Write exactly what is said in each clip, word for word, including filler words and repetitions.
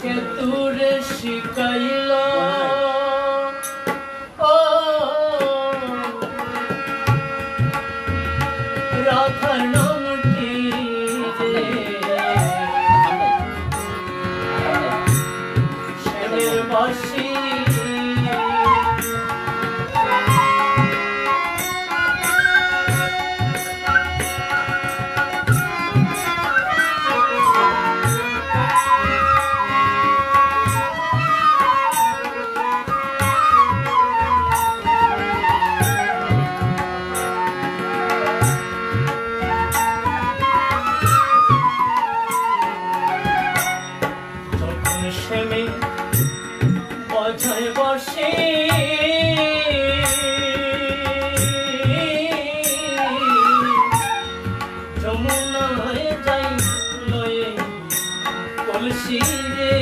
কে তোরে শিখাইল, ও রাধার নামটি রে, শ্যামের বাঁশি। যখন শ্যামে বাজায় বাঁশি, যমুনায় যাই লয়ে কলসি রে।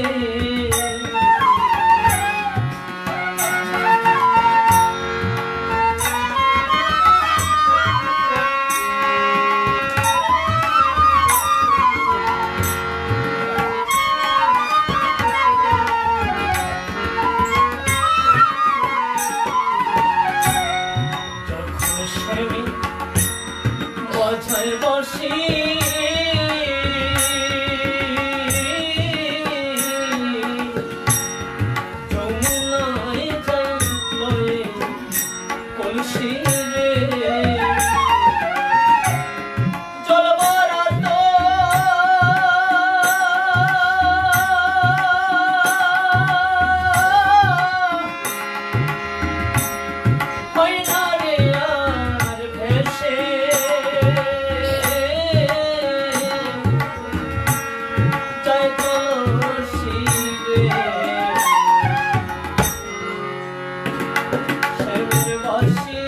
যখন শ্যামে বাজায় বাঁশি, যমুনায় যাই লয়ে কলসি রে। জল ভরা তো হয় না রে আর ভেসে যায় কলসি রে। শ্যামের বাঁশি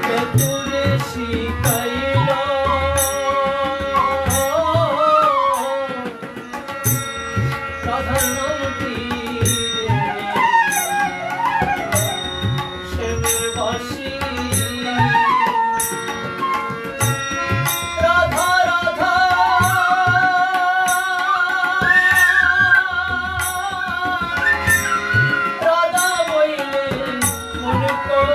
কে তোরে শিখাইল, রাধার নাম কি রে? শ্যামের বাঁশি। রাধা, রাধা। রাধা বইলে মন কর।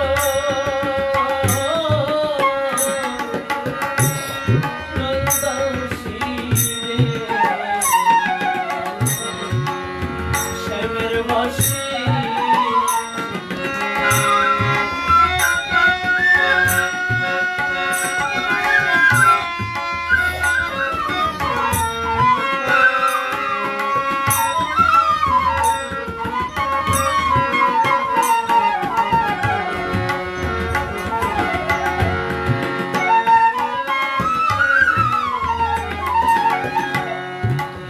নন্দাসী রে, শ্যামের বাঁশি।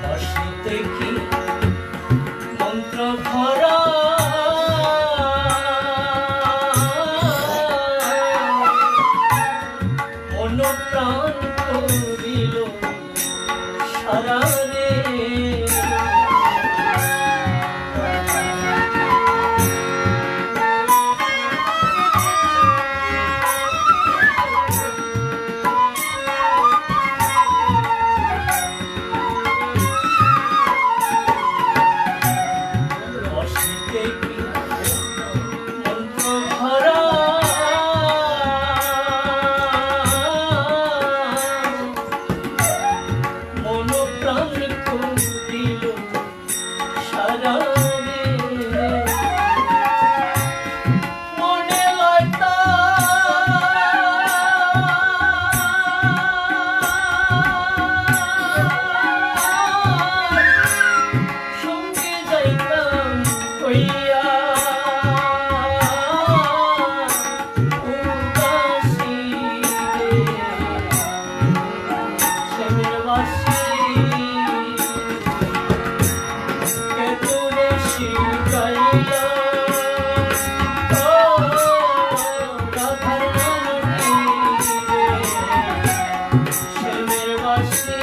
বাঁশিতে কি মন্ত্র ভরা, মন প্রাণ করিল সারা রে। বাঁশিতে কি মন্ত্র ভরা, মন প্রাণ করিল সারা রে। মনে লয় তা সঙ্গে যাইতাম কইয়া। উদাসী রে, শ্যামের বাঁশি, কে তোরে শিখাইল? ও, রাধার নাম কি রে? শ্যামের বাঁশি।